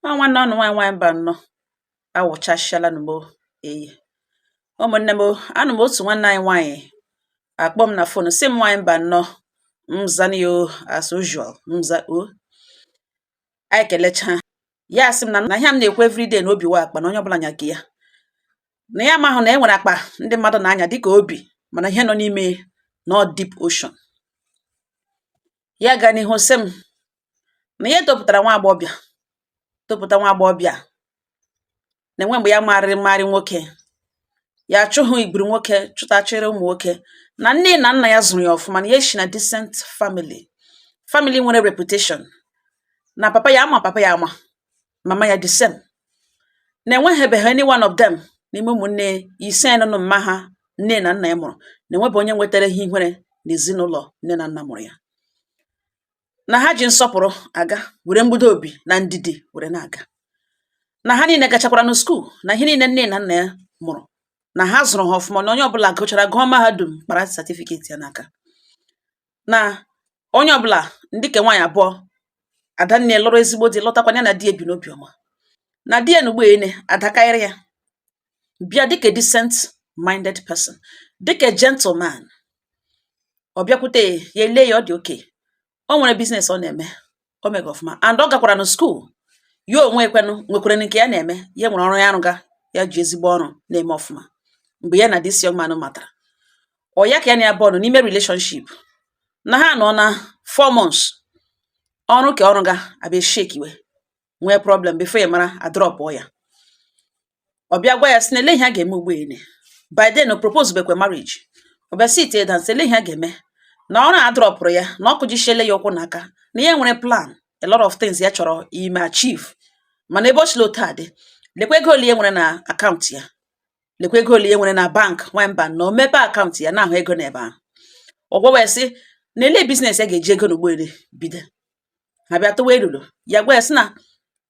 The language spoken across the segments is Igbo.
Ọ nwanne ọnụ nwaanyị, nwaanyị mba nnọọ awụchasịala nụ eyi. Ụmụnne m, anụ m otu nwanne anyị nwaanyị akpọ m na phone, sị m, "Nwaanyị mba nnọọ." M yo as usual, mza o, anyị kelecha ya. Sị m na ihe m na-ekwu everyday na obi wa akpa na onye ọbụla nya nke ya, na ya amahụ na e nwere akpa ndị mmadụ na-anya dịka obi, mana ihe nọ n'ime nọ deep ocean. Ya gaa n'ihu sị m na ya etopụtara nwa agbọghọbịa, topụta nwa agbọghọbịa, na-enwe mgbe ya marịrị mmarị nwoke, ya achụghị igburu nwoke chụtachịrị ụmụ nwoke, na nne na nna ya zụrụ ya ọfụma, na ya eshi na decent family, family nwere reputation, na papa ya ama, papa ya ama mama ya the same, na enweghịbeghị any one of them n'ime ụmụnne ise nọ na mma ha nne na nna ya mụrụ, na enwebe onye nwetara ihe ihere n'ezinụlọ nne na nna mụrụ ya, na ha ji nsọpụrụ aga, were mgbudo obi na ndidi were na-aga, na ha niile gachakwara na school, na ihe niile nne na nna ya mụrụ na ha zụrụ ha ọfụma, na onye ọbụla gụchara, gụọ mahadum, kpara certificate ya n'aka, na onye ọbụla ndị ke nwaanyị abụọ adanne lụrụ ezigbo di, lọtakwana ya na di ebi n'obi ọma, na di ya na ugbo ene adakarị ya bịa dịka decent minded person, dịka gentleman. Ọ bịakwute ya, ele ya, ọ dị oke, o nwere business ọ na-eme, o mega ọfụma, and ọ gakwara na school ya onwe ekwenụ nwekwara nke ya na-eme, ya nwere ọrụ ya arụga, ya ji ezigbo ọrụ na-eme ọfụma. Mgbe ya na this young man matara, ọ ya ka ya na ya bọọlụ n'ime relationship, na ha nọ na 4 months, ọrụ ka ọrụ ga abịa shakiwe, nwee problem, before ya mara adropụọ ya. Ọ bịa gwa ya sị na ele ihe a ga-eme ugbu ene. By then o propose bekwe marriage. Ọ bịa sit down sị ele ihe a ga-eme na ọrụ a dropụrụ ya, na ọ kụjisiele ya ụkwụ n'aka, na ya nwere plan, a lot of things ya chọrọ ime achieve, mana ebe o sila otu a dị, lekwa ego ole ya nwere na account ya, lekwa ego ole ya nwere na bank. Nwamba na o mepee account ya na-ahụ ego n'ebe ahụ. Ọ gwawa ya sị na ele business ya ga-eji ego n'ugbo ere bido. Ha bịa tụwa eruru ya, gwa ya sị na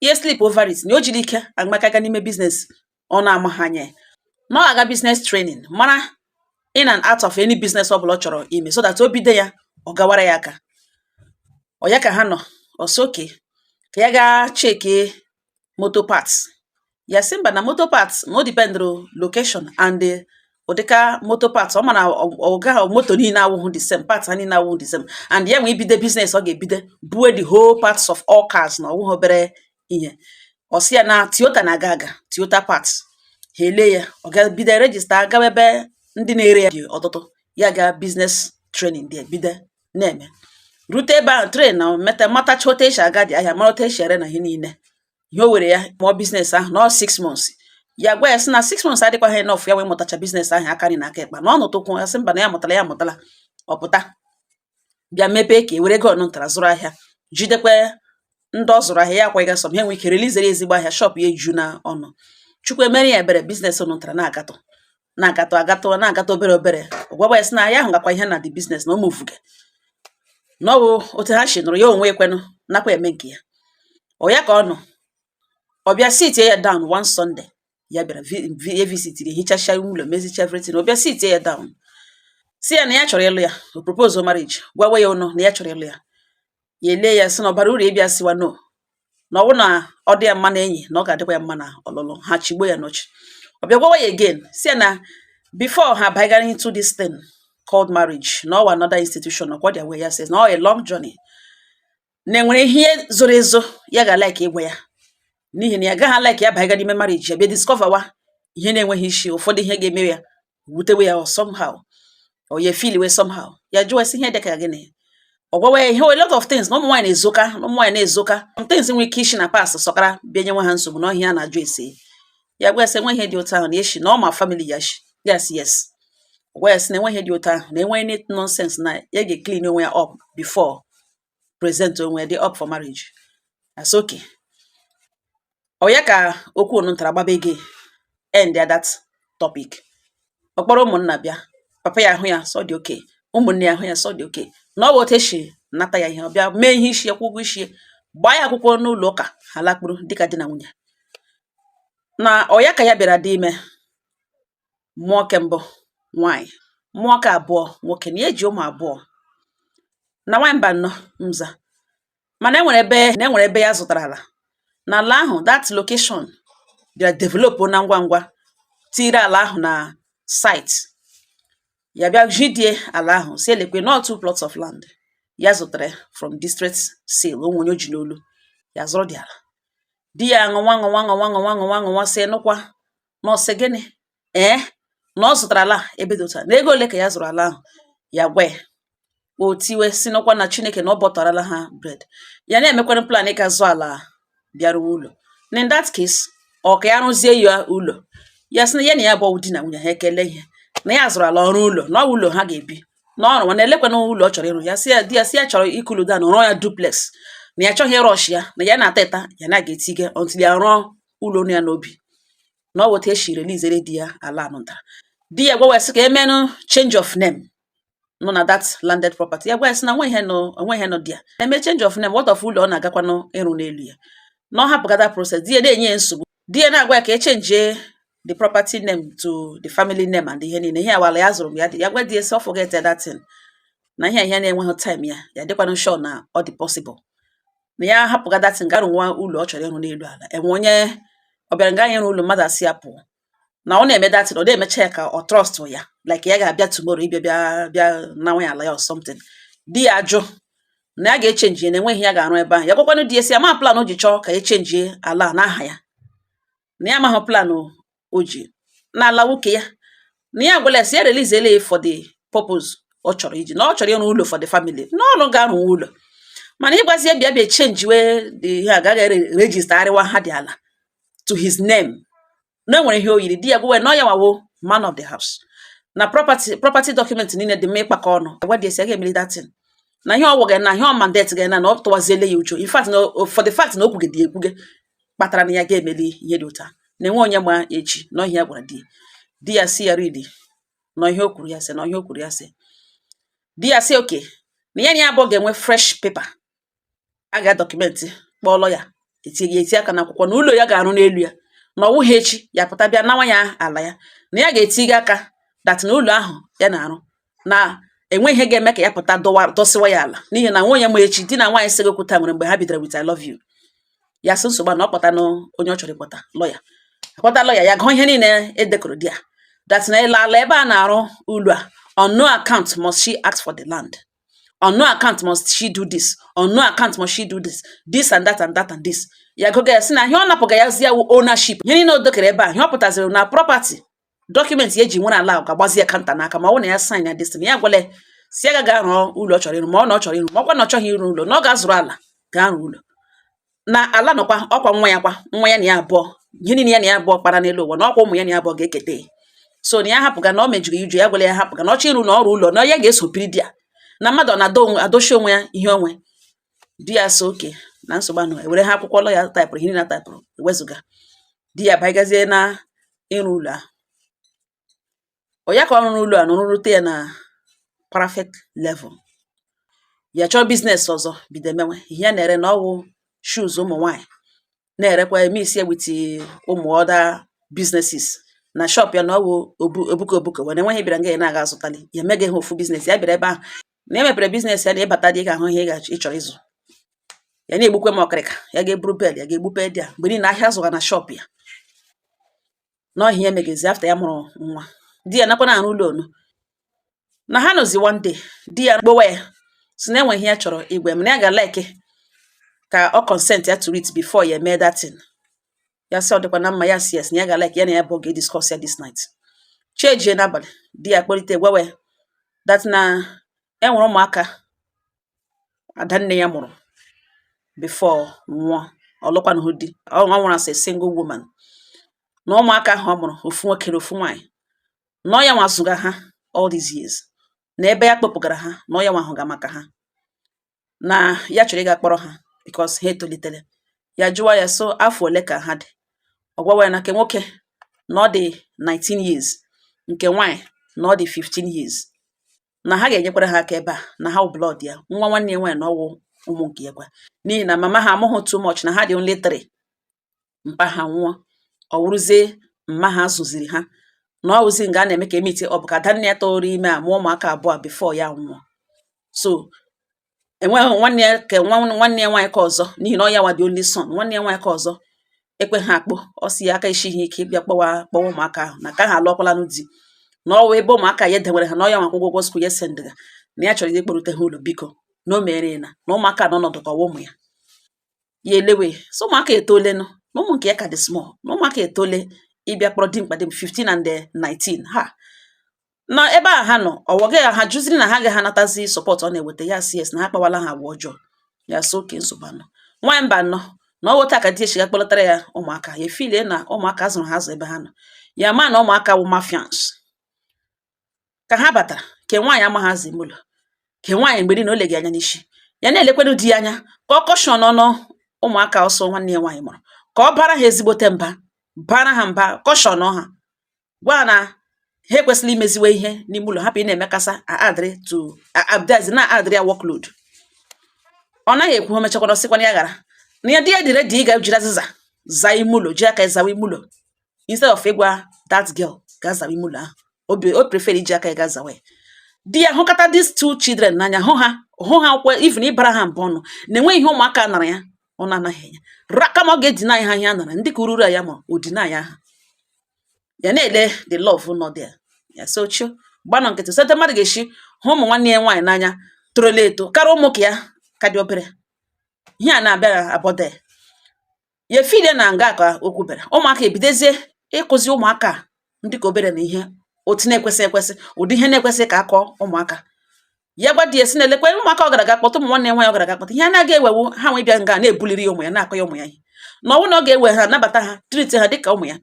ihe sleep over it, na o jiri ike agmakaga n'ime business ọ na-amaghị anya ya, na ọ ga-aga business training, mara in and out of any business ọ bụla ọ chọrọ ime, so that o bido ya, ọ gawara ya aka. Ọ ya ka ha nọ, ọ sị okay, ka ya gaa checkie moto parts. Ya sị mba, na moto parts na o dependụrụ location and the ụdịka moto parts ọ ma na ọ gaghị moto niile awụghụ the same parts, ha niile awụghụ the same, and ya nwee ibido business ọ ga-ebido buwe the whole parts of all cars, na ọwụghị obere ihe. Ọ sị ya na Toyota na-aga aga Toyota parts, ha ele ya, ọ ga bido register, gawa ebe ndị na-ere ya dị ọtụtụ. Ya ga business training dị, bido na-eme, rute ebe ahụ, train na meta, matacha otu esi aga dị ahịa, mara otu esi ere na ihe niile. Ihe o were ya mụọ business ahụ na ọ 6 months. Ya gwa ya sị na 6 months adịkwaghị enough ya wee mụtacha business ahụ aka nri na aka ịkpa, na ọ nụtụkwụ. Ya sị mba, na ya mụtala, ya mụtala. Ọ pụta bịa mepee ka e were ego ọnụ ntara zụrụ ahịa, jidekwe ndị ọ zụrụ ahịa ya akwaghị sọ ha enwe ike releasere ezigbo ahịa, shop ya eju na ọnụ. Chukwu emere ya ebere, business ọnụ ntara na-agatọ na-agatọ agatọ na-agatọ obere obere. Ọ gwagwa ya sị na ya ahụ gakwa ihe na the business na o movuge, na ọ bụ otu ha si nụrụ ya onwe ekwenụ nakwa eme nke ya. Ọ ya ka ọ nọ, ọ bịa sit ya down one Sunday, ya bịara ya visitiri, hichasịa ụlọ, mezicha everything. Ọ bịa sit ya down, si ya na ya chọrọ ịlụ ya. O propose marriage, gwawa ya ụnụ na ya chọrọ ịlụ ya. Ya ele ya sị na ọ bara uru ịbịa siwa no, na ọ bụrụ na ọ dị ya mma na enyi, na ọ ga-adịkwa ya mma na ọlụlụ ha. Chigbo ya n'ọchị. Ọ bịa gwawa ya again, si ya na before ha bagara into this thing called marriage, na ọ wa another institution ọkwa their way. Ya says na ọ a long journey, na enwere ihe zoro ezo ya ga-like ịgwa ya, n'ihi na ya agaghị like ya baiga n'ime marriage, ya bịa discover wa ihe na-enweghị isi, ụfọdụ ihe ga-eme ya wutewe ya or somehow, or ya feel we somehow. Ya jụọ sị ihe dịka gịnị? Ọ gwawa ya ihe, a lot of things, na ụmụ nwaanyị na-ezoka, na ụmụ nwaanyị na-ezoka some things nwere ike isi na past sọkara bịa nyewe ha nsogbu n'ọhịa. A na-ajụ ese ya, gwa ya sị enwe ihe dị otu ahụ na eshi na ọ ma family ya shi. Yes, yes. Ọ gwa ya sị na enwe ihe dị otu ahụ, na enwe any nonsense, na ya ga-clean onwe ya up before present onwe ya dị up for marriage. That's okay. Ọ ya ka okwu unu ntara gbaba ego, end ya that topic. Ọ kpọrọ ụmụnna bịa, papa ya ahụ ya sọ dị okay, ụmụnne ya ahụ ya sọ dị okay, na ọ bụ otu esi nata ya ihe. Ọ bịa mee ihe isi ya, kwụ ụgwọ isi ya, gbaa ya akwụkwọ n'ụlọ ụka, ha lakpuru dịka di na nwunye. Na ọ ya ka ya bịara dị ime, mụọ ke mbụ nwaanyị, mụọ ke abụọ nwoke, na ya eji ụmụ abụọ na nwaanyị mba nnọọ nza. Mana enwere ebe na enwere ebe ya zụtara ala. Na ala ahụ, that location bịara develop na ngwa ngwa, tiri ala ahụ na site. Ya bịa jidie ala ahụ, si elekwe not two plots of land ya zụtara from distress sale. Onwe onye o ji n'olu ya zụrụ dị ala. Di ya ṅụnwa ṅụnwa ṅụnwa ṅụnwa ṅụnwa ṅụnwa, sị nụkwa na ọsị gịnị ee, na ọ zụtara ala ebe dị otu a, na ego ole ka ya zụrụ ala ahụ. Ya gwa ya, o tiwe, si nụkwa na Chineke na ọ bọtọrọla ha bread. Ya na-emekwana plan ịga zụ ala bịaruwa ụlọ. Na in that case, ọ ka ya rụzie ya ụlọ. Ya sị na ya na ya bụ di na nwunye ha ekele ihe na ya zụrụ ala ọrụ ụlọ, na ọ ụlọ ha ga-ebi na ọrụ mana elekwana ụlọ ọ chọrọ ịrụ. Ya sị ya, di ya sị ya chọrọ ikulu down, rụọ ya duplex, na ya chọghị ịrush ya, na ya na-ata ịta ya na ga-etige until ya rụọ ụlọ ya n'obi. Na ọ weta esi release di ya ala anụntara. Di ya gwawa ya sị ka emenụ change of name nọ na that landed property. Ya gwa ya sị na onwe ihe nọ, onwe ihe nọ di ya eme change of name. What of ụlọ ọ na-agakwanụ ịrụ n'elu ya? Na ọ hapụgada process. Di ya na-enye ya nsogbu. Di ya na-agwa ya ka echange the property name to the family name and ihe niile ihe awala ya zụrụ ya dị. Ya gwa di ya sị ọ forget that thing, na ihe ihe na-enweghị time ya, ya dịkwanụ sure na ọ dị possible na ya hapụga that thing, ga rụwa ụlọ ọ chọrọ ịrụ n'elu ala. Enwe onye ọ bịara nga ịrụ ụlọ mmadụ asị ya pụọ, na ọ na-eme that thing, ọ na-emecha ya ka ọ trust ya, like ya ga-abịa tomorrow ịbịa bịa bịa nawa ya ala ya or something. Di ya ajụ na ya ga-echange ya, na enweghị ya ga-arụ ebe ahụ. Ya gwakwanụ di ya si ama plan o ji chọọ ka echange ala n'aha ya, na ya amaghị plan o ji n'ala nwoke ya. Na ya gwara ya sị ya release ele for the purpose ọ chọrọ iji, na ọ chọrọ ịrụ ụlọ for the family, na ọrụ ga-arụ ụlọ. Mana ịgwazi ya bịa bịa change wee dị ihe agaghị register arịwa ha dị ala to his name, na enwere ihe o yiri. Di ya gwawa na ọ ya nwawo man of the house, na property document niile dị mma ịkpakọ ọnụ. Agwa di ya sị ya ga-emeli that thing, na ihe ọwụ ga na ihe ọ mandate ga na na ọ tụwaziele ya uche. In fact, na for the fact na o kwugede ya ekwuge kpatara na ya ga-emeli ihe dị ụta na enwe onye ma echi. Na ihe ya gwara di ya, di ya si ya really, na ihe o kwuru, ya sị na ihe o kwuru, ya sị di ya sị oke na ya na ya abụọ ga-enwe fresh paper a ga-document, kpọọ ya etinye ya, eti aka n'akwụkwọ na ụlọ ya ga-arụ n'elu ya, na ọ wụghị echi ya pụta bịa nawa ya ala ya, na ya ga-etiga aka that na ụlọ ahụ ya na-arụ na enwe ihe ga-eme ka ya pụta dọwa dọsịwa ya ala, n'ihi na nwunye ma echi. Di na nwaanyị sịghị okwu taa nwere mgbe ha bidoro with "I love you". Ya sị nsogbu a, na ọ kpọta onye ọ chọrọ ịkpọta lọya, akpọta lọya, ya gụọ ihe niile edekọrọ di ya that na ịla ala ebe a na-arụ ụlọ a, on no account must she ask for the land, on no account must she do this, on no account must she do this, this and that and that and this. Ya gụga, ya sị na ihe ọ napụga ya zi ya wụ ownership ihe niile o dokere ebe a. Ihe ọ pụtaziri na property document ya eji nwere ala ahụ ga-agbazi ya counter n'aka ma ọ bụ na ya sign ya this. Ya gwala ya si ya ga rụọ ụlọ ọ chọrọ ịrụ, ma ọ na ọ chọrọ ịrụ, ma ọkwa na ọ chọghị ịrụ ụlọ, na ọ ga-azụrụ ala gaa rụọ ụlọ na ala nọkwa ọkwa nwa ya, kwa nwa ya na ya abụọ, ihe niile ya na ya abụọ kpara n'elu ụwa, na ọkwa ụmụ ya na ya abụọ ga-eketa ya. So na ya hapụga na ọ mejuru ya uju. Ya gwala ya hapụga na ọ chọ ịrụ na ọrụ ụlọ, na ya ga-eso piri di ya, na mmadụ ọ na-adọ onwe adochi onwe ya ihe onwe. Di ya so oke na nsogbu anụ ewere ha akwụkwọ lọya typeụrụ ihe niile typeụrụ ewezụga. Di ya bagazie na ịrụ ụlọ ahụ. Ọ ya ka ọ rụrụ ụlọ a na rụrute ya na perfect level. Ya chọọ business ọzọ bido emewe ihe ya na-ere, na ọwụ shoes ụmụ nwanyị na-erekwa, mix ya with ụmụ other businesses na shop ya, na ọwụ obu obuko obuko wee enweghị bịara nga ya na-aga azụtali ya emeghị ha ofu business. Ya bịara ebe ahụ na emepere business ya, na ịbata dị ga-ahụ ihe ị chọrọ ịzụ. Ya na-egbukwe m ọkịrịka, ya ga-eburu bel, ya ga-egbupe dị a mgbe niile ahịa zụga na shop ya. N'ọhịa emegezi after ya mụrụ nwa, di ya nakwa na-arụ ụlọ onu na ha nọzi. One day di ya kpowa ya si na enwe ihe ya chọrọ igwe mana ya ga-like ka ọ consent ya to it before ya eme that thing. Ya sị ọ dịkwa na mma. Ya si yes, na ya ga-like ya na ya bụ ga-discuss ya this night. Chejie n'abalị, di ya kpọlite gwawa ya that na enwere ụmụaka adanne ya mụrụ before nwụọ, ọlụkwanụhụ di, ọ nwụrụ as a single woman, na ụmụaka ahụ ọ mụrụ, ofu nwoke na ofu nwaanyị, na ọ ya nwa zụga ha all these years, na ebe ya kpọpụgara ha, na ọ ya nwa hụga maka ha, na ya chọrọ ịga kpọrọ ha because ha etolitere. Ya jụwa ya so afọ ole ka ha dị. Ọ gwawa ya na nke nwoke na ọ dị 19 years, nke nwaanyị na ọ dị 15 years, na ha ga-enyekwara ha aka ebe a, na ha wụ blood ya, nwa nwanne ya nwaanyị, na ọwụ ụmụ nke ya kwa, n'ihi na mama ha amụghị too much, na ha dị only three. Mpa ha nwụọ, ọ wụrụzie mma ha zụziri ha, na ọ wụzi nga a na-eme ka emite ọ bụ ka adanne ya tọrọ ime a mụọ ụmụaka abụọ before ya nwụọ. So Enweghị nwanne ya ke nwa nwanne ya nwaanyị ka ọzọ, n'ihi na ọ ya nwa dị only son. Nwanne ya nwaanyị ka ọzọ ekwe ha akpọ. Ọ sị ya aka esighị ike ịbịa kpọwa kpọwa ụmụaka ahụ na ka ha alụọkwalanụ di, na ọwụ ebe ụmụaka ya edewere ha, na ọ ya nwa akwụkwọ ụgwọ school ya sendịga, na ya chọrọ ịkpọrute ha ụlọ. Biko, na o mere na na ụmụaka nọ ọnọdụ ka ọwa ụmụ ya. Ya elewe so ụmụaka etolenụ, na ụmụ nke ya ka dị small, na ụmụaka etole ịbịa kpọrọ dimkpa dị 15 and 19 ha na ebe a ha nọ. Ọwọgị ha jụziri na ha agaghị anatazi support ọ na-eweta ya. Si yes, na ha kpawala ha agwa ọjọọ. Ya so oke nsogbu anọ nwaanyị mba anọ na ọ weta ka di echiga kpọlọtara ya ụmụaka. Ya efilie na ụmụaka azụrụ ha azụ ebe ha nọ, ya ma na ụmụaka wụ mafians. Ka ha batara, ke nwaanyị amaghị azụ ime ụlọ, ke nwaanyị mgbe niile o leghị anya n'isi ya, na-elekwenu di ya anya ka ọ caution ọnụ ụmụaka ọsọ nwanne ya nwaanyị mụrụ, ka ọ bara ha ezigbote mba, bara ha mba, caution ha, gwa ha na ha ekwesịrị imeziwe ihe n'ime ụlọ, hapụ ị na-emekasa adịrị to abdazi na adịrị ya workload. Ọ naghị ekwu. O mechakwana, ọsịkwana ya ghara na ya di ya dị ready ịga jiri azịza zaa ime ụlọ, ji aka ya zawa ime ụlọ, instead of ịgwa that girl ga zawa ime ụlọ ahụ. Obi o prefer iji aka ya ga zawa ya. Di ya hụkọta these two children n'anya, hụ ha, hụ ha kwe, even ịbara ha mba ọnụ na enweghị ihe ụmụaka nara ya ọ na-anaghị enye ra, kama ọ ga-edina ya ha ihe a nara ndị ka ururu ya mụrụ o dina ya ha. Ya na-ele the love nọ there. Ya so chio gbanọ nkịtị sete mmadụ ga-esi hụ ụmụ nwanne ya nwaanyị n'anya torola eto karịa ụmụ ka ya ka dị obere. Ihe a na-abịa abọde ya efilie na nga ka okwu bịara, ụmụaka ebidozie ịkụzi ụmụaka a ndị ka obere na ihe otu na-ekwesị ekwesị, ụdị ihe na-ekwesị ka akọ ụmụaka. Ya gwa di ya si na-elekwe ụmụaka ọ gara aga kpọta ụmụ nwanne ya nwaanyị, ọ gara aga kpọta. Ihe anaghị ewewu ha nwe bịa nga na-ebuliri ya ụmụ ya, na-akọ ya ụmụ ya ihe, na ọnwụ na ọ ga-ewe ha nabata ha, treat ha dịka ụmụ ya.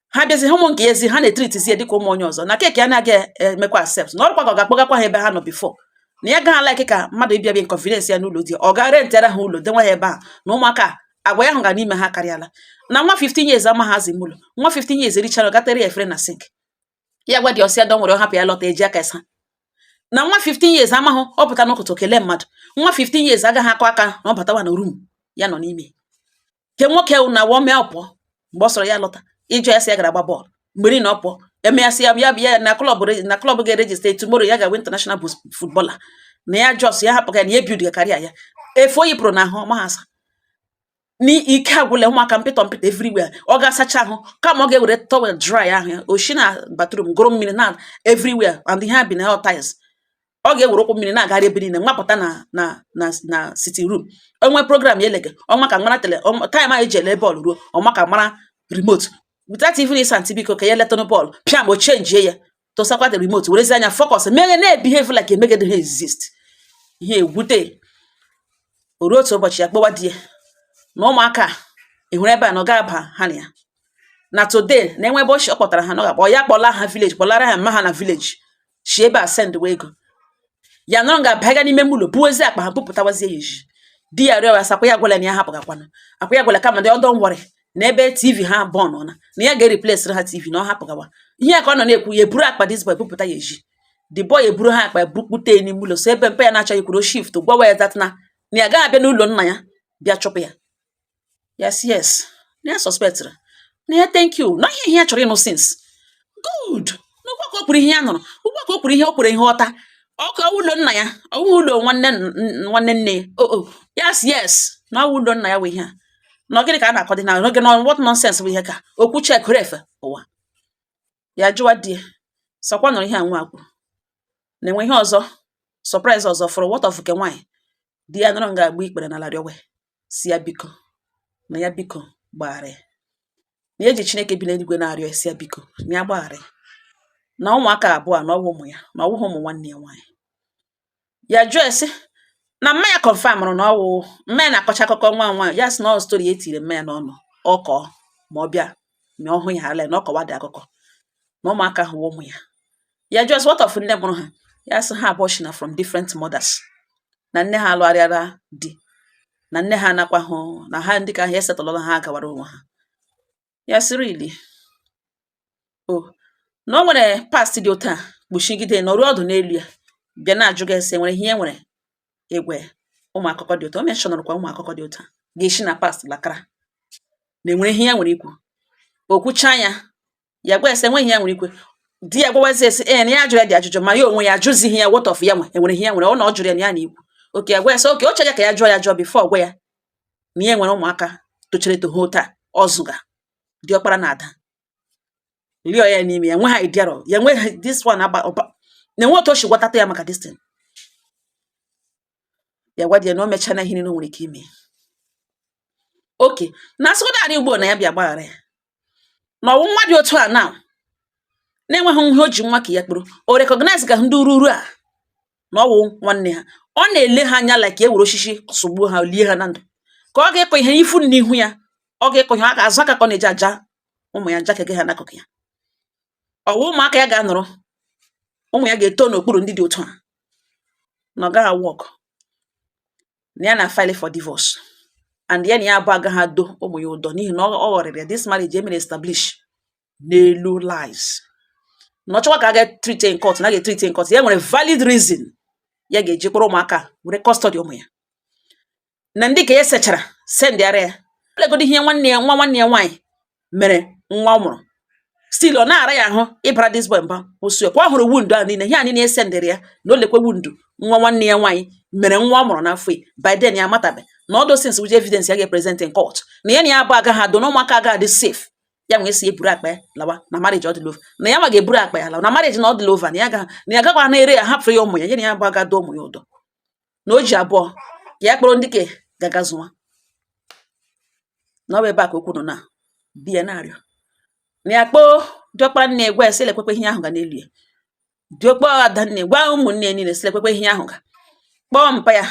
Ha bịazi ụmụ nke ya ezi ha na-etreatizi ya dịka ụmụ onye ọzọ, na keki anaghị emekwa accept, na ọrụkwa ka ọ ga-akpọgakwa ha ebe ha nọ before, na ya gaghị like ka mmadụ ịbịa bịa inconvenience ya n'ụlọ di ya. Ọ ga rentara ha ụlọ denwa ha ebe a, na ụmụaka agwa ya ahụ ga n'ime ha karịala, na nwa 15 years amaghị azụ ime ụlọ, nwa 15 years erichara gatere ya efere na sink. Ya gwa dị ọsị ya dọ nwere ọ hapụ ya lọta eji aka ịsa, na nwa 15 years amahụ ọ pụta n'ụtụtụ kelee mmadụ, nwa 15 years agaghị akụ aka na ọ batawa na room ya nọ n'ime. Ke nwoke na wọ mee ọ pụọ mgbe ọ sọrọ ya lọta. Ịjụ ya, sị ya gara agba bọọlụ mgbe niile. Ọ pụọ, emeghasị ya ya ya na club na club ga-eregister tomorrow, ya ga-awe international footballer, na ya just ya hapụ ya na ya build ga karịa ya efe o yipụrụ n'ahụ ọma asa n'ike agwụla. Ụmụaka mpịtọ mpịtọ everywhere. Ọ ga-asacha ahụ, kama ọ ga-ewere towel dry ahụ ya, o shi na bathroom gụrụ mmiri na everywhere, and ihe a bi na ya tiles, ọ ga-ewere ụkwụ mmiri na-agagharị ebe niile, nwapụta na sitting room. Onwe program ya elege ọnwa ka mara tele time a eji ele bọọlụ ruo, ọma ka mara remote without even ịsa ntị biko ka ya letanụ bọọlụ pịa ma o chenjie ya, tụsakwa the remote, werezi anya focus meghe na-ebehave like emegede ha exist. Ihe egwute o ruo otu ụbọchị, ya kpọwa di ya na ụmụaka a ị hụrụ ebe a na ọ ga-aba ha na ya na today, na enwe ebe ọ kpọtara ha na ọ ga-akpọ ya kpọla ha village, kpọlara ha mma ha na village, shi ebe a send wa ego. Ya nọrọ nga baiga n'ime ụlọ, buwezie akpa ha, bupụtawazie ya eji. Di ya rịọ ya sakwa ya gwala na ya hapụgakwana akwa ya gwala, kama dị ọdọ nwọrị na ebe TV ha bọn na na ya ga-ereplace ha TV, na ọ hapụgawa. Ihe a ka ọ nọ na-ekwu, ya eburu akpa this boy bupụta ya eji. The boy eburu ha akpa bupụta n'ime ụlọ, so ebe mpe ya na-achọghị kwuru shift gwawa ya that na na ya agaghị abịa n'ụlọ nna ya bịa chụpụ ya. Yes, yes, na ya suspectịrị na ya. Thank you, na ihe ihe ya chọrọ ịnụ since. Good, na ugbu a ka o kwuru ihe ya nụrụ, ugbu a ka o kwuru ihe o kwere ihe ghọta. Ọkụ ụlọ nna ya, ọwụ ụlọ nwanne nwanne nne ya. Oh, yes, yes, na ọwụ ụlọ nna ya wụ ihe a. Na ọ gịnị ka a na-akọ dị na oge na what nonsense bụ ihe ka okwu chekụrụ efe ụwa. Ya jụwa di ya, sọkwa nụrụ ihe a nwa kwuru, na enwe ihe ọzọ surprise ọzọ fọrọ. What of nke nwaanyị? Di ya nọrọ nga agba ikpere n'ala rịọwe si ya biko, na ya biko gbaghara ya, na eji Chineke bi n'eluigwe na-arịọ ya, si ya biko na ya gbaghara ya, na ụmụaka abụọ a na ọwụ ụmụ ya, na ọwụghị ụmụ nwanne ya nwaanyị. Ya jụọ ya sị na mma ya confirmụrụ na ọwụ mma ya na-akọcha akụkọ nwa nwaanyị. Ya sị na ọ story ya etiri mma ya n'ọnụ, ọ kọọ ma ọ bịa ma ọ hụ ya ala na ọ kọwa dị akụkọ na ụmụaka ahụ wụ ụmụ ya. Ya jụọ sị what of nne mụrụ ha? Ya sị ha abụọ shi na from different mothers, na nne ha alụgharịala di, na nne ha anakwa hụ na ha ndị ka ahụ esetụlụla ha gawara onwe ha. Ya sị really o na o nwere past dị otu a kpuchigide nọruo ọdụ n'elu ya bịa na-ajụ gị ese nwere ihe e nwere egwe ụmụ akụkọ dị otu a. O mentionụrụkwa ụmụ akụkọ dị otu a ga-esi na past lakara na enwere ihe ya nwere ikwu. O kwuchaa ya, ya gwa ese enweghị ihe ya nwere ikwu. Di ya gwawazie esi ee na ya jụrụ ya dị ajụjụ, ma ya onwe ya ajụzighị ya what of ya nwe enwere ihe ya nwere ọ na ọ jụrụ ya na ya na ikwu. Oke ya gwa ya sị oke o chere ka ya jụọ ya jụọ before gwa ya na ya nwere ụmụaka tochara eto ha otu a ọ zụga, diọkpara na ada rịọ ya n'ime ya nwe ha idea ya nwe this one agba ọba na-enwe otu o si gwatata ya maka this thing. Ya gwa di ya na o mechana ihe niile o nwere ike ime. Oke na asịgodo arị ugbo na ya bịa gbaghara ya na ọwụ nwa dị otu a na na-enweghị ihe o ji nwa ka ya kpụrụ o recognize ka ndị ururu a na ọwụ nwanne ha. Ọ na-ele ha anya like e were osisi sụgbuo ha, lie ha na ndụ, ka ọ ga-ịkọ ihe ifu n'ihu ya. Ọ ga-ịkọ ihe ọ ga-azụ aka ka ọ na-eji aja ụmụ ya njakege ha n'akụkụ ya. Ọwụ ụmụaka ya ga-anọrọ, ụmụ ya ga-eto n'okpuru ndị dị otu a na ọ gaghị work, na ya na file for divorce and ya na ya abụọ agaghị ado ụmụ ya ụdọ, n'ihi na ọ ghọrịrị ya. This marriage emere establish n'elu lies, na ọ chọkwa ka a ga treat in court, na a ga-treat in court. Ya nwere valid reason ya ga-eji kpọrọ ụmụaka were custody ụmụ ya na ndị ka ya sechara sendịara ya. Legodo ihe nwanne ya, nwa nwanne ya nwaanyị mere nwa ọ mụrụ, still ọ na-ara ya ahụ ịbara this boy mba osu kwa. Ọ hụrụ wound ahụ niile, ihe a niile esendịrị ya na o lekwe wound nwa nwanne ya nwaanyị mere nwa ọ mụrụ n'afọ. By then ya amatabe na all those things which evidence ya ga-present in court, na ya abụọ agaghị adọ na ụmụaka agaghị adị safe. Ya nwee si eburu akpa ya lawa na marriage ọ dịla over, na ya ma ga-eburu akpa ya lawa na marriage na ọ dịla over, na ya agaghị, na ya agakwa na-ere ya, hapụrụ ya ụmụ ya, ya na ya abụọ aga ụmụ ya ụdọ, na o ji abụọ ya kpọrọ ndị ke gaga zụwa. Na ọ bụ ebe a ka okwu nọ na di ya na-arịọ na ya kpọọ diọkpara nne gwa ya sị lekwekwe ihe ahụ ga n'elu ya. Diọkpara ada nne gwa ụmụnne ya niile sị lekwekwe ihe ahụ ga. Kpọọ mpa ya,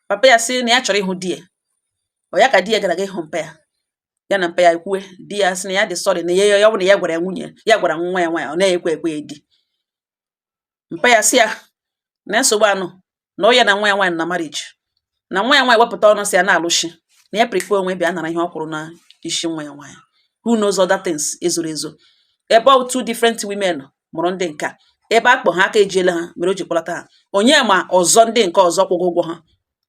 papa ya sị na ya chọrọ ịhụ di ya. Ọ ya ka di ya gara ga ịhụ mpa ya, ya na mpa ya ekwue. Di ya sị na ya dị sorry, na ya ọ bụ na ya gwara ya nwunye ya gwara nwa ya nwaanyị ọ na-ekwe ekwe ya. Di mpa ya sị ya na nsogbu anụ na ọ ya na nwa ya nwaanyị na marriage, na nwa ya nwaanyị wepụta ọnụ sị ya na-alụshi, na ya prefer onwe bịa nara ihe ọ kwụrụ na isi nwa ya nwaanyị. Who knows other things ezoro ezo ebe ọ two different women mụrụ ndị nke a, ebe akpọ ha aka ejiela ha mere o ji kpọlata ha. Onye ma ọzọ ndị nke ọzọ kwụgwọ ụgwọ ha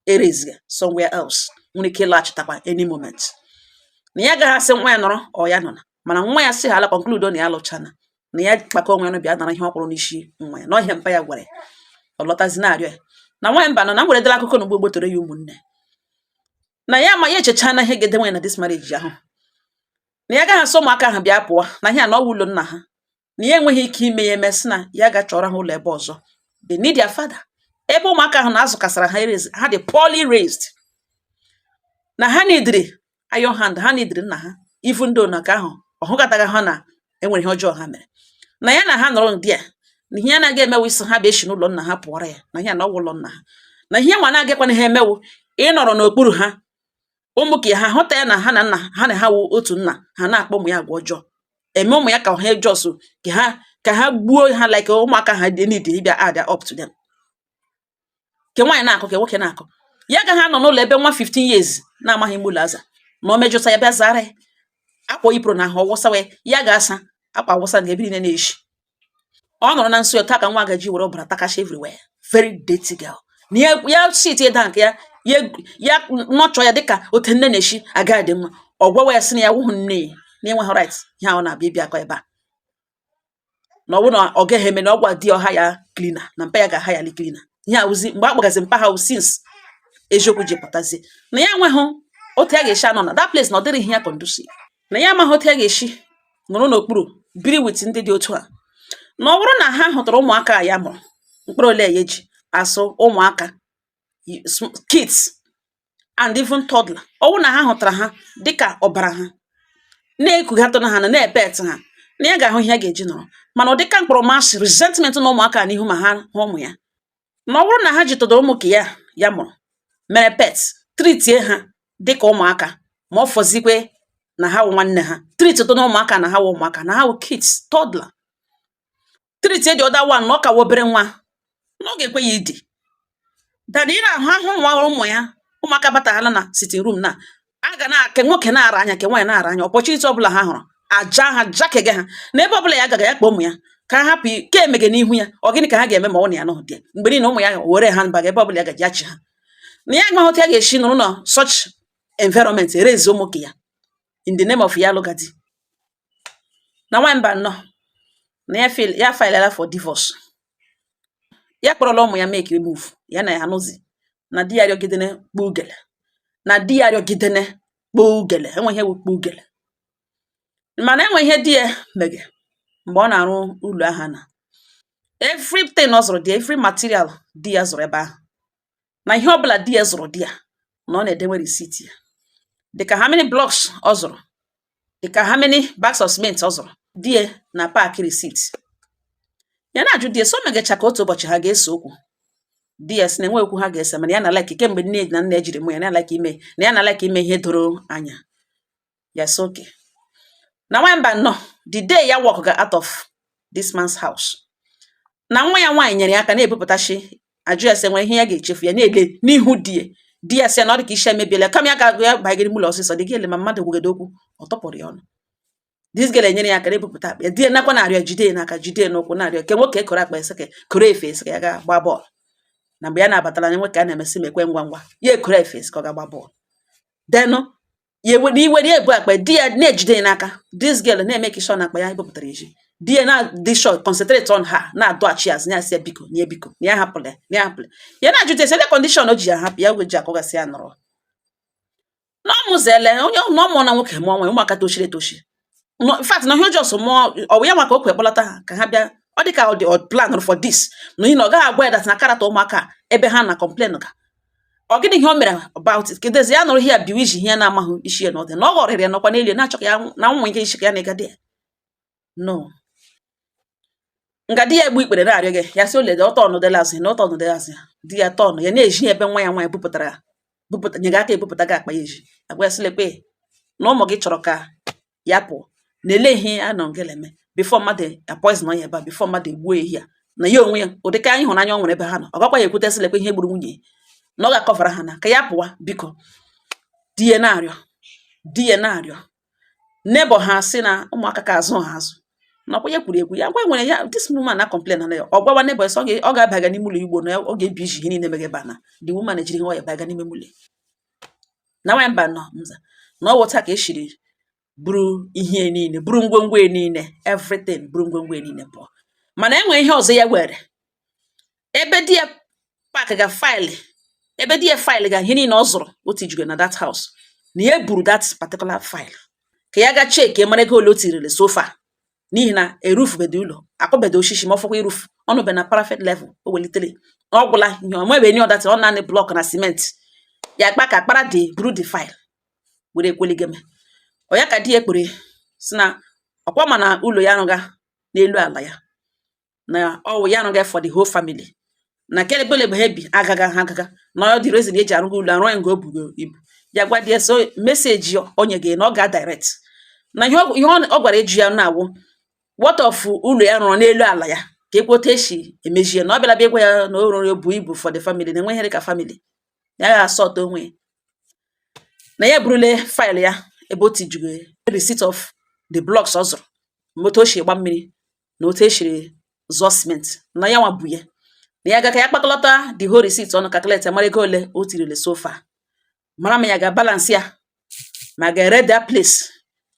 ereziga somewhere else nwere ike ịlaghachitakwa any moment, na ya agaghị asị nwa ya nọrọ ọ ya nọ na mana nwa ya sị ha ala conclude na ya alụchana, na ya kpakọ onwe ya bịa nara ihe ọ kwụrụ n'isi nwa ya. Na ọhịa mpa ya gwara ya, ọ lọtazi na-arịọ ya na nwaanyị mba nọ na m were dela akụkọ na ugbo gbotoro ya ụmụnne na ya ma ya echecha na ihe ga-edenwe ya na this marriage ahụ, na ya agaghị asị ụmụaka ahụ bịa pụọ na ihe a na ọwụ ụlọ nna ha, na ya enweghị ike ime ya emesị, na ya ga-achọrọ ha ụlọ ebe ọzọ. They need their father. Ebe ụmụaka ahụ na-azụkasara ha erezi ha dị poorly raised, na ha nidiri iron hand, ha nidiri nna ha, even though na nke ahụ ọ hụgataghị ha na enwere ihe ọjọọ ha mere na ya na ha nọrọ ndị a, na ihe anaghị emewu isi ha bụ esi n'ụlọ nna ha pụọrọ ya, na ihe na ọwụ ụlọ nna ha, na ihe nwa na-agakwana ha emewu ịnọrọ n'okpuru ha. Ụmụ ka ha hụta ya na ha na nna ha na ha wụ otu nna, ha na-akpọ ụmụ ya agwa ọjọọ, eme ụmụ ya ka ha just ka ha gbuo ha, like ụmụaka ha dị need ịbịa add up to them. Ke nwaanyị na-akụ, ke nwoke na-akụ, ya agaghị anọ n'ụlọ ebe nwa 15 years na-amaghị ime ụlọ aza na o mejọta ya bịa zara ya akwa yipụrụ na ahụ ọwụsawa ya, ya ga-asa akwa awụsa na ebe niile na-eshi. Ọ nọrọ na nso ya taa ka nwa gaji were ọbara takashi everywhere, very dirty girl, na ya ya sit ịda nke ya ya ya nọchọ ya dịka otu nne na-eshi aga dị mma. Ọ gwawa ya sị na ya wụhụ nne ya, na enweghị right ihe ahụ na-abịa ịbịa akọ ebe a, na ọ bụrụ na ọ gaghị eme na ọ gwa di ọha ya cleaner na mpa ya ga-aha ya cleaner. Ihe awụzi mgbe a kpọgazi mpa ha wụ since eziokwu ji pụtazie na ya enweghị otu ya ga-esi anọ na that place, na ọ dịrị ihe ya conducive, na ya amaghị otu ya ga-esi nọrọ n'okpuru biri with ndị dị otu a, na ọ bụrụ na ha hụtara ụmụaka a ya mụrụ mkpụrụ ole ya eji asụ ụmụaka, kids and even toddler, ọ bụrụ na ha hụtara ha dịka ọbara ha na-ekughatụ na ha na na-epet ha, na ya ga-ahụ ihe a ga-eji nọrọ. Mana ọ dịka mkpọrọmasị resentment na ụmụaka n'ihu ma ha hụ ụmụ ya, na ọ bụrụ na ha jitọdoro ụmụ ka ya ya mụrụ mere pet, treatie ha dịka ụmụaka, ma ọ fọzikwe na ha wụ nwanne ha, treatụtụ na ụmụaka na ha wụ ụmụaka, na ha wụ kids, toddler, treatie the other one na ọ ka wụ obere nwa, na ọ ga-ekwe ya idi than ị na-ahụ ahụ nwa ụmụ ya. Ụmụaka bataghala na sitting room na a ga na ke nwoke na-ara anya, ke nwaanyị na-ara anya, opportunity ọbụla ha hụrụ aja ha jakege ha na ebe ọbụla ya gaga ya kpọọ ụmụ ya ka ha hapụ ke emege n'ihu ya. Ọ gịnị ka ha ga-eme ma ọ na ya nọghị dị mgbe niile? Ụmụ ya were ha mbaga ebe ọbụla ya gaji achị ha, na ya amaghị otu ya ga-esi nọrọ na such environment erezi ụmụ ke ya in the name of ya alụgadi na nwaanyị mba nnọọ, na ya file ya filela for divorce, ya kpọrọla ụmụ ya make a move, ya na ya anụzi. Na di ya rịọgidene kpọọ ugele, na di ya rịọgidene kpọọ ugele, enwe ihe wụ kpọọ ugele. Mana enwe ihe di ya mege mgbe ọ na-arụ ụlọ ahụ, na everything ọ zụrụ di, every material di ya zụrụ ebe ahụ, na ihe ọbụla di ya zụrụ di ya, na ọ na-edenwe receipt ya, dịka how many blocks ọ zụrụ, dịka how many bags of cement ọ zụrụ, di ya na pack receipt ya. Na-ajụ di ya so megecha ka otu ụbọchị ha ga-ese okwu. Di ya sị na enwe okwu ha ga-ese, mana ya na like kemgbe nne na nna ejiri mụ ya, na like ime na ya na like ime ihe doro anya. Ya sị okay. Na nwamba nnọọ, the day ya walk ga out of this man's house, na nwa ya nwaanyị nyere ya aka na-ebupụtachi. Ajụ ya sị nwere ihe ya ga-echefu, ya na-ele n'ihu di ya. Di ya sị ya na ọ dị ka isi emebiela, kama ya ga-agụ ya bagịrị mụlọ ọsịsọ dị gị, ma mmadụ gwugedo okwu ọ tọpụrụ ya ọnụ. This girl enyere ya aka na-ebupụta akpa ya. Di ya nakwa na-arịọ, jide ya n'aka, jide ya n'ụkwụ, na-arịọ ke nwoke ekoro akpa ya, sị ka koro efe, sị ka ya ga gbaa bọọlụ. Na mgbe ya na-abatala na nwoke a na-emesị mekwe ngwa ngwa, ya ekoro efe, sị ka ọ ga gbaa bọọlụ. Denụ ya ewe iwe ya, ebu akpa di ya na-ejide ya n'aka. This girl na-eme ka sure na akpa ya ebupụtara eji. Di ya na dị sure, concentrate on her, na-adọghachi azụ ya, sị ya biko, na ya biko, na ya hapụla ya, na ya hapụla ya. Na-ajụta ese condition o ji ya hapụ ya, ji akọgasị ya nọrọ na ọ mụziele onye na ọ mụọ na nwoke mụọ nwa, ụmụaka tochiri etochi. In fact, na ihe ọjọọ so mụọ ọ bụ ya maka o kwe kpọlata ha ka ha bịa. Ọ dị ka ọ dị ọ plan for this, n'ihi na ọ gaghị agwa ya that na karata ụmụaka ebe ha na complain ga ọ gịnị ihe o mere about it. Kedezi ya nụrụ ihe ya biwa iji ihe ya na-amaghị isi ya na ọ dị na ọ ghọrịrị ya, nọkwa n'elu ya na-achọ ka ya na nwa ike isi ka ya na ịga di ya no nga di ya egbu ikpere na-arịọ gị. Ya sị olede ọtọ ọnụdela azụ ya na ọtọ ọnụdela azụ ya. Di ya tọnụ ya na-eji ebe nwa ya nwaanyị bupụtara bupụta nyega aka ebupụta gị akpa ya eji agwa ya sị lekwe na ụmụ gị chọrọ ka ya pụọ, na ele ihe a nọ ngele eme before mmadụ a poison ya ebe a, before mmadụ egbuo ehi a. Na ya onwe ya, ụdịka ịhụnanya ọ nwere ebe ha nọ, ọ gakwa ya ekwute sị lekwe ihe gburu nwunye, na ọ ga-akọvara ha na ka ya pụwa biko. Di ya na-arịọ, di ya na-arịọ neighbor ha sị na ụmụaka ka azụ ha azụ nakwa ya kwuru ekwu ya gwa nwere ya. This woman na complain na ya, ọ gwawa neighbor sị ọ ga-abaga n'ime ụlọ igbo, na ọ ga-ebi iji ihe niile mege ebe a, na the woman ejiri nwayọ baga n'ime ụlọ. Na nwaanyị mba nọ nza na ọ wụta ka eshiri buru ihe niile, buru ngwongwo ya niile, everything, buru ngwongwo ya niile pụọ. Mana enwe ihe ọzọ ya were ebe di ya pack ga file, ebe di ya file ga ihe niile ọ zụrụ o tijugo na that house, na ya buru that particular file ka ya ga check mara ego ole o tirili so far, n'ihi na erufubedi ụlọ, akụbedo osisi, ma ọ fọkwa irufu ọnụbe na parapet level o welitere na ọ gwụla ihe ọ nwebe any other thing, ọ naanị block na cement. Ya kpa ka akpara dị buru the file were ekweligeme ọ ya ka di ya kpere si na ọkwa, ma na ụlọ ya arụga n'elu ala ya, na ọwụ ya arụga for the whole family, na kelebele ebe ha bi agaga ha agaga, na ọ dị reason eji arụga ụlọ arụ ya nga o bugo ibu. Ya gwa di ya so message o nye gị na ọ ga direct na ihe ọ ihe ọ gwara eju ya na-awụ what of ụlọ ya rụrụ n'elu ala ya, ka ekwe otu esi emejie, na ọ bịara bịa ịgwa ya na o rụrụ bu ibu for the family, na enweghị ihe dịka family ya ga-asọt onwe ya, na ya eburule file ya ebe o tijugo receipt of the blocks ọ zụrụ, ma otu o si gba mmiri na otu esiri zụọ cement, na ya nwa bu ya, na ya ga ka ya kpakọlọta the whole receipt ọnụ, calculate mara ego ole o tirile so far, mara ma ya ga-balance ya, ma ga-ere that place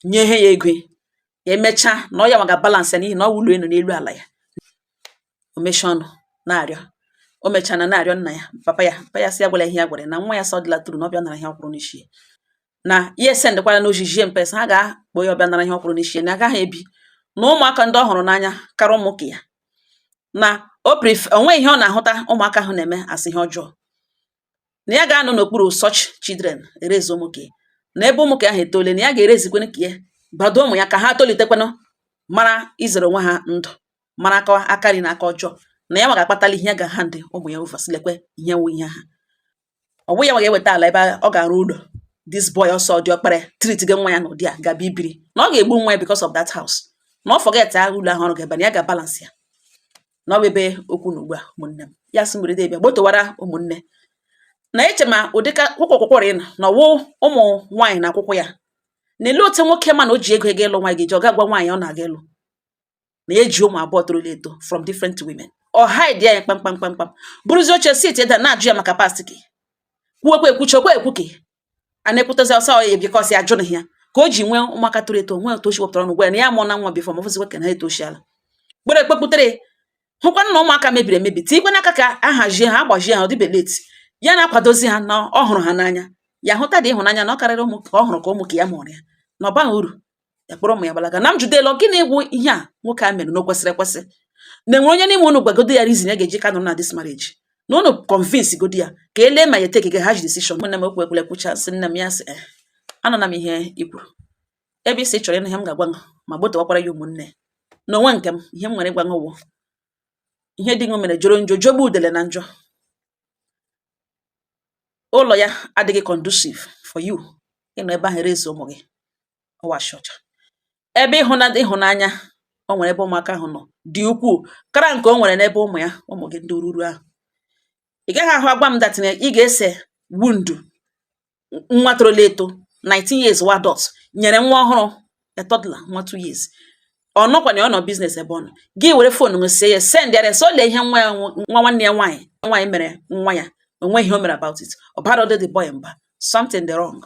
nye ihe ya ego ya emechaa, na ọ ya nwa ga-balance ya, n'ihi na ọ wụ ụlọ elu n'elu ala ya. O mechie ọnụ na-arịọ, o mechana na-arịọ nna ya, papa ya. Papa ya sị ya gwara ihe ya gwara ya, na nwa ya sọ dịla turu na ọ bịa nara ihe ọ kwụrụ n'isi ya, na ya esendịkwara n'ojiji mpesa ha ga-akpọ ya, ọbịa nara ihe ọ kwụrụ n'isi ya, na agaghị ebi na ụmụaka ndị ọ hụrụ n'anya karịa ụmụ ka ya, na o prefer onwe ihe ọ na-ahụta ụmụaka ahụ na-eme asị ihe ọjọọ, na ya ga-anọ n'okpuru such children erezi ụmụ ka ya, na ebe ụmụ ka ahụ etole, na ya ga-erezikwanụ ka ya gbado ụmụ ya ka ha tolitekwanụ mara izere onwe ha ndụ, mara aka aka nri na aka ọjọọ, na ya nwa ga-akpatali ihe ya ga-hand ụmụ ya over, sị lekwe ihe wụ ihe ha. Ọ bụ ya nwa ga-eweta ala ebe ọ ga-arụ ụlọ. This boy ọsọ dị ọkpara treat gị nwa ya n'ụdị a ga-abịa ibiri, na ọ ga-egbu nwa ya because of that house, na ọ forget ahụ ụlọ ahụ ọrụ ga-ebe, na ya ga-balance ya, na ọ bụ ebe okwu na ugbu a. Ụmụnne m, ya sị mberede bịa gbotowara ụmụnne na eche ma ụdịka kwụkwọ kwụkwọrọ ịnọ na ọwụ ụmụ nwaanyị na akwụkwọ ya na-ele otu nwoke ma na o ji ego ego ịlụ nwaanyị ga-eji ọ ga-agwa nwaanyị ọ na-aga ịlụ na ya eji ụmụ abụọ torola eto from different women. Ọ hide ya kpamkpam kpamkpam, bụrụzi oche sit eda na-ajụ ya maka past gị, kwuokwa ekwuchi okwa ekwu ka a na-ekwutezi ọsọ ya because ya jụrụ ya ka o ji nwee ụmụaka toro eto, nwee otu o si wepụtara ọnụ gwa ya na ya mụọ na nwa before, ma ọfụzikwa ka na ha etoshiala kpere ekpekputere hụkwanụ na ụmụaka mebiri emebi, tikwe n'aka ka a hazie ha, agbajie ha, ọ dịbe late. Ya na-akwadozi ha na ọ hụrụ ha n'anya, ya hụta dị ịhụnanya na ọ karịrị ụmụ ka ọ hụrụ, ka ụmụ ka ya mụrụ ya na ọ baghị uru. Ya kpọrọ ụmụ ya gbalaga. Na m jụdela, gịnị wụ ihe a nwoke a mere na o kwesịrị ekwesị na enwere onye n'ime unu gwagodo ya reason ya ga-eji ka nọrọ na this marriage, na unu convince godi ya ka elee ma ya take ga harsh decision. Nne m, okwu ekwule kwucha, sị nne m, ya sị, "Eh, anụna m ihe i kwuru ebe isi chọrọ ịnụ ihe m ga-agwa ṅụ, ma gbotowakwara ya ụmụnne na onwe nke m. Ihe m nwere ịgwa ṅụ wụ ihe di ṅụ mere jọrọ njọ, jọgbu udele na njọ. Ụlọ ya adịghị conducive for you ịnọ ebe ahụ erezi ụmụ gị. Ọwashi ọcha ebe ịhụnanya o nwere ebe ụmụaka ahụ nọ dị ukwuu kara nke o nwere n'ebe ụmụ ya, ụmụ gị ndị ruru ahụ. Ị gaghị ahụ agwa m that na ị ga-ese wundu nwa torola eto 19 years wa adult nyere nwa ọhụrụ, a toddler, nwa 2 years. Ọ nọkwa na ọ nọ business ebe ọ nọ, gị were phone ṅụ sie ya send ya, so lee ihe nwa ya, nwa nwanne ya nwaanyị nwaanyị mere nwa ya. O nweghị ihe o mere about it. Ọ bara the boy mba. Something dị wrong,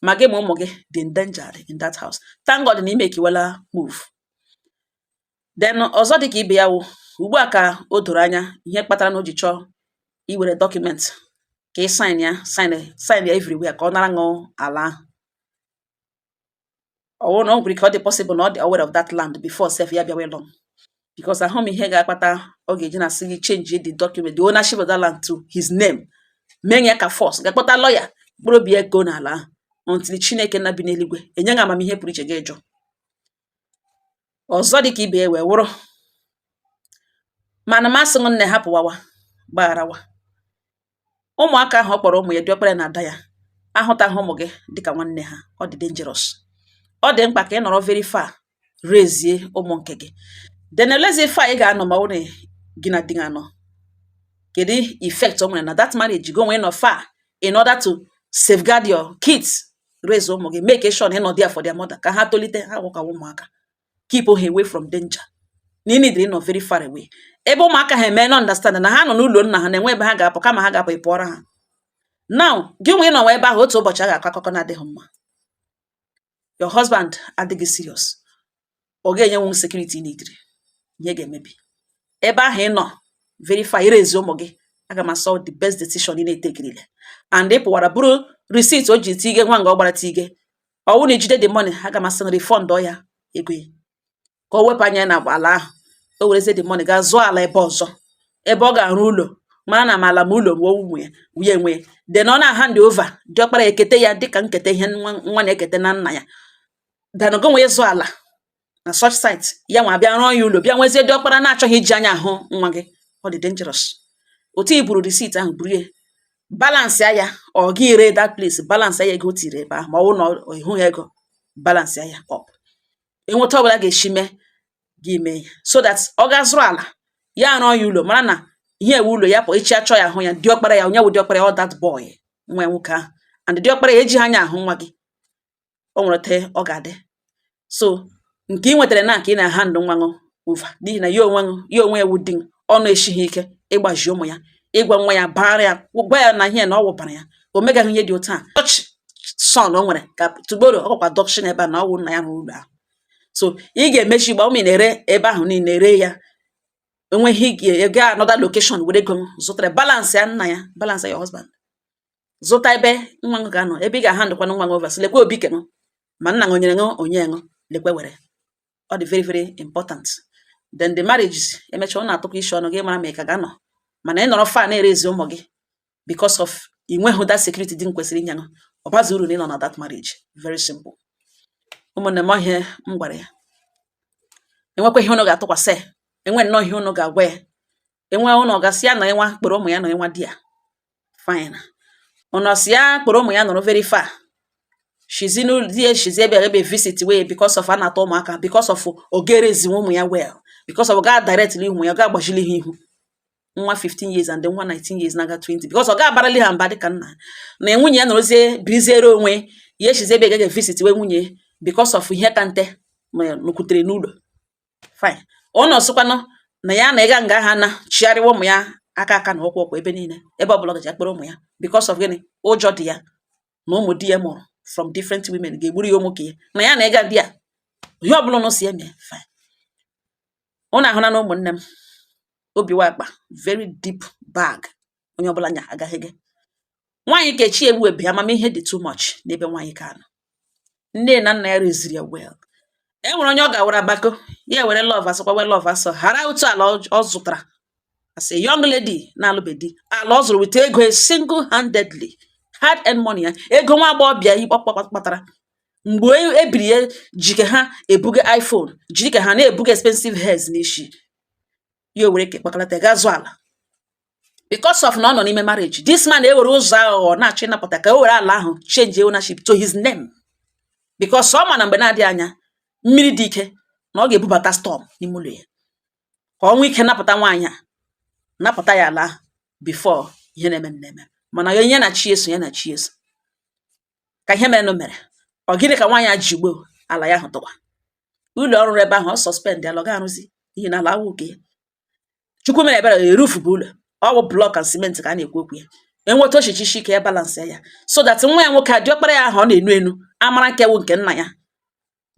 ma gị ma ụmụ gị dị endangered in that house. Thank God na ime ekiwela move. Then ọzọ dị ka ibe ya wụ, ugbu a ka o doro anya ihe kpatara na o ji chọọ iwere document ka ị sign ya, sign, sign ya everywhere, ka ọ nara ṅụ ala ahụ. Ọ wụrụ na o nwere ike, ọ dị possible na ọ dị aware of that land before sef ya bịawa ịlụ, because ahụ m ihe ga-akpata ọ ga-eji na asị gị change the document, the ownership of that land to his name, mee ya ka force ga-akpọta lawyer mkpụrụ obi ya ego n'ala ahụ, until Chineke na bi n'eluigwe enye gị amamihe pụrụ iche gị jụ. Ọzọ dị ka ibe ya wee wụrụ, mana m asị nne, hapụwawa, gbagharawa ụmụaka ahụ. Ọ kpọrọ ụmụ ya, diọkpara na ada ya, ahụtaghị ụmụ gị dịka nwanne ha. Ọ dị dangerous. Ọ dị mkpa ka ị nọrọ very far rezie ụmụ nke gị. Then elezi far ị ga-anọ ma ọ bụrụ na gị na di gị anọ, kedu effect o nwere na that marriage? Gị onwe nọ far in order to safeguard your kids, raise ụmụ gị, make sure na ị nọ there for their mother ka ha tolite, ha gwụkawa ụmụaka, keep ha away from danger, na ị need ịnọ very far away ebe ụmụaka ha eme na understand na ha nọ n'ụlọ nna ha, na-enwe ebe ha ga-apụ, kama ha ga-apụ ị pụọrọ ha. Now gị nwe ịnọ ebe ahụ, otu ụbọchị a ga-akọ akụkọ na-adịghị mma. Your husband adịghị serious, ọ ga-enyenwu security needri. Ihe ga-emebi ebe ahụ ị nọ very far irezi ụmụ gị. Aga m asọ the best decision ị na-etekirile and ị pụwara bụrụ receipt o ji tige nwa nga ọ gbara tige. Ọ bụrụ na ijide the money, aga m asị na refund ọ ya ego ya, ka o wepụ anya na ala ahụ. O werezie the money gaa zụọ ala ebe ọzọ ebe ọ ga-arụ ụlọ, mara na ma ala ma ụlọ ma ụmụ ya nwunye enwe. Then ọ na-hand over, diọkpara ya ekete ya dịka nketa ihe nwa nwa na-ekete na nna ya. Then go nwee ịzụ ala na such site, ya nwa bịa rụọ ya ụlọ, bịa nwezie diọkpara na-achọghị iji anya ahụ nwa gị. Ọ dị dangerous. Otu i buru receipt ahụ, buru ya, balance ya, ọ gị ree that place, balance ya ego o tiri ebe ahụ. Ma ọ bụrụ na ọ ịhụghị ego, balance ya up, enweta ọbụla ga-esi mee gị mee ya, so that ọ ga zụrụ ala ya, rụọ ya ụlọ, mara na ihe ewu ụlọ ya pụ echi, achọ ya ahụ ya diọkpara ya, onye wụ diọkpara ya, ọ that boy, nwa ya nwoke ahụ. And diọkpara ya ejighị anya ahụ nwa gị, o nwere te ọ ga-adị. So nke ị nwetara na ka ị na-hand nwa ṅụ over, n'ihi na ya onwe ṅụ, ya onwe ewu di ọnụ eshighị ike ịgbaji ụmụ ya, ịgwa nwa ya bara ya, gwa ya na ihe na ọ wụbara ya, o megaghị ihe dị otu a. Such son o nwere ka tugboro ọ gwakwa adoption ebe a na ọ wụ nna ya rụrụ ụlọ ahụ. So ị ga-emechi gba ụmụ ị na-ere ebe ahụ niile, ere ya, enweghị ị ga another location, were ego m zụtara, balance ya nna ya, balance ya your husband, zụta ebe nwa ṅụ ga-anọ, ebe ị ga-ahandụkwanụ nwa ṅụ over, sị lekwe obi kenụ ma nna ṅụ nyere ṅụ onye ṅụ, lekwe were. Ọ dị very very important. Then the marriage emechaa, ọ na-atụkwa isi ọnụ gị mara ma ị ka ga-anọ, mana ị nọrọ far na-erezi ụmụ gị because of ị nweghị that security dị m kwesịrị inye ṅụ, ọ bazi uru na ị nọ na that marriage. Very simple. Ụmụnne m, ihe m gwara ya, enwekwa ihe unu ga-atụkwasị ya, enwe nnọọ ihe unu ga-agwa ya, enwe ụnụ gasị ya nọ ịnwa kpọrọ ụmụ ya nọ ịnwa di ya, fine. Unu sị ya kpọrọ ụmụ ya nọrọ very far, shizi n'ụlọ di ya, shizi ebe visit wee, because of a na-atọ ụmụaka, because of ogerezinwe ụmụ ya well, because of ga directly ụmụ ya ga agbajili ha ihu, nwa 15 years and nwa 19 years na-aga 20, because ọ ga-abarali ha mba dịka nna na nwunye ya nọrọzie biriziere onwe ya, eshizi ebe gaga visit wee nwunye because of ihe ka nte ma nọkwutere n'ụlọ, fine. Ụnụ sịkwanụ na ya na ịga nga ha na chigharịwa ụmụ ya aka aka na ụkwụ ụkwụ ebe niile, ebe ọbụla ọ gaji akpọrọ ụmụ ya, because of gịnị? Ụjọ dị ya na ụmụ di ya mụrụ from different women ga-egburu ya ụmụ ka ya na ya na ịga di ya, ihe ọbụla ụnụ si eme, fine. Ụnụ ahụna na ụmụnne m, obi wa akpa very deep bag, onye ọbụla nya agaghị gị. Nwaanyị kechi egbu ebe amamihe dị too much n'ebe nwaanyị ka nọ. Nne na nna ya reziri ya well. E nwere onye ọ gawara bako ya were love asọkwa wee love asọ ghara otu ala ọ zụtara as a young lady na-alụbeghị di, ala ọ zụrụ with ego single handedly, hard earned money ya, ego nwa agbọghọbịa ikpọ kpatara mgbe e biri ya jike ha ebuga iPhone, jiri ka ha na-ebuga expensive hairs n'isi ya, o were ke kpakalata gaa zụọ ala because of na ọ nọ n'ime marriage. This man ewere ụzọ aghụghọ na-achọ ịnapụta ka o were ala ahụ change ownership to his name, because ọ ma na mgbe na-adịghị anya mmiri dị ike na ọ ga-ebubata storm n'ime ụlọ ya, ka ọ nwee ike napụta nwaanyị a, napụta ya ala ahụ before ihe na-eme na-eme. Mana ya na chi eso, ya na chi eso ka ihe mere mere. Ọ gịnị ka nwaanyị a ji gbo ala ya ahụ tụkwa ụlọ ọrụ ebe ahụ? Ọ suspend ala, ọ ga-arụzi n'ihi na ala awụ nke ya. Chukwu mere ebere, erufu bụ ụlọ ọ bụ block and cement ka a na-ekwu okwu ya. Enweta ochichichi ike ya balance ya so that nwa ya nwoke a, diọkpara ya ahụ ọ na-enu enu amara nke wụ nke nna ya,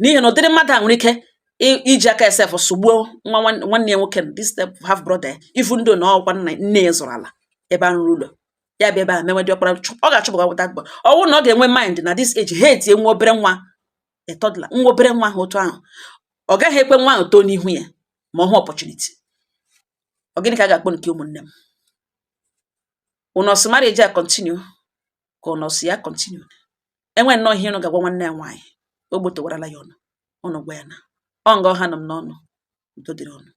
n'ihi na ụdịrị mmadụ a nwere ike iji aka esef sụgbuo nwa nwanne ya nwoke, this step half brother, even though na ọkwa nna nne ya zụrụ ala ebe a rụrụ ụlọ ya bịa ebe a mewe diọkpara, ọ ga-achụpụ that boy. Ọ bụrụ na ọ ga-enwe mind na this age ha etie nwa obere nwa, a toddler, nwa obere nwa ahụ otu ahụ, ọ gaghị ekwe nwa ahụ too n'ihu ya ma ọ hụ opportunity. Ọ gịnị ka a ga-akpọ nke ụmụnne m? Unu ọsị marriage a continue ka unu ọsị ya continue? Enwe nnọọ ihe unu ga-agwa nwanne ya nwaanyị o gbotowarala ya ọnụ, unu gwa ya na ọ nga ọha nọ m n'ọnụ. Udo dịrị unu.